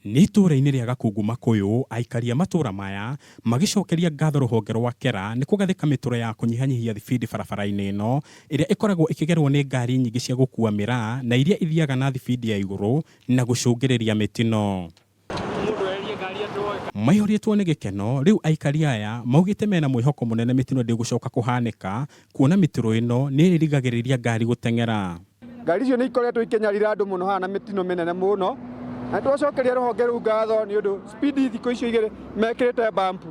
Nĩ itũũra-inĩ rĩa Gakungu Makũyũ, aikari a matũũra maya magĩcokeria ngatho rũhonge rwa KERA nĩ kũgathĩka mĩtũro ya kũnyihanyihia thibindi barabara-inĩ ĩno ĩrĩa ĩkoragwo ĩkĩgerwo nĩ ngari nyingĩ cia gũkua mĩraa na iria ithiaga na thibindi ya igũrũ na gũcũngĩrĩria mĩtino. Maihũrĩtwo nĩ gĩkeno, rĩu aikari aya maugĩte mena mwĩhoko mũnene mĩtino ndĩgũcoka kũhanĩka kuona mĩtũro ĩno nĩ ĩrĩrigagĩrĩria ngari gũteng'era. Ngari icio nĩ ikoretwo ikĩnyarira andũ mũno haha na mĩtino mĩnene mũno, na nĩtwacokeria rũhonge rũu ngatho nĩ ũndũ speed thikũ icio igĩrĩ mekĩrĩte bump,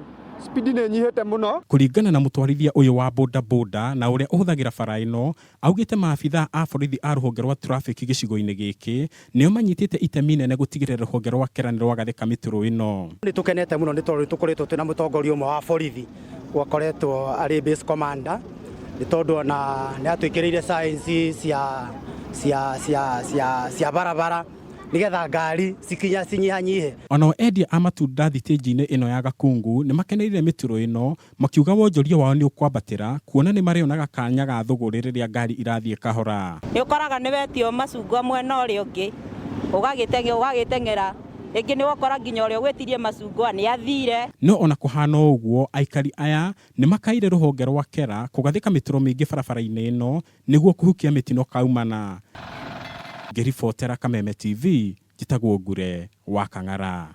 speed nĩ ĩnyihĩte mũno. Kũringana na mũtwarithia ũyũ wa boda boda na ũrĩa ũhũthagĩra bara ĩno, augĩte maabithaa a borithi a rũhonge rwa traffic gĩcigo-inĩ gĩkĩ nĩo manyitĩte itemi inene gũtigĩrĩra rũhonge rwa KERA nĩ rwagathĩka mĩtũrũ ĩno. Nĩ tũkenete mũno nĩ tondũ nĩ tũkoretwo twĩna mũtongoria ũmwe wa borithi wakoretwo arĩ base commander nĩ tondũ ona nĩ atwĩkĩrĩire signs cia cia cia cia cia barabara nĩgetha ngari cikinya cinyihanyihe. Onao endia a matunda thitĩnji-inĩ ĩno ya Gakungu nĩ makenereire mĩtũrũ ĩno makiuga wonjoria wao nĩ ũkwambatĩra kuona nĩ marĩonaga kanya ga thũgũrĩ rĩrĩa ngari irathiĩ kahora. Nĩ ũkoraga nĩ wetio macungwa mwena ũrĩa ũngĩ ũgagĩteng'era, rĩngĩ nĩ ũgũkora nginya ũrĩa ũgwĩtirie macungwa nĩ athire. No ona kũhana o ũguo, aikari aya nĩ makaĩire rũhonge rwa KERA kũgathĩka mĩtũro mĩingĩ barabara-inĩ ĩno nĩguo kũhukia mĩtino kaumana. Ngĩribotera Kameme TV, njĩtagwo Ngure wa Kang'ara.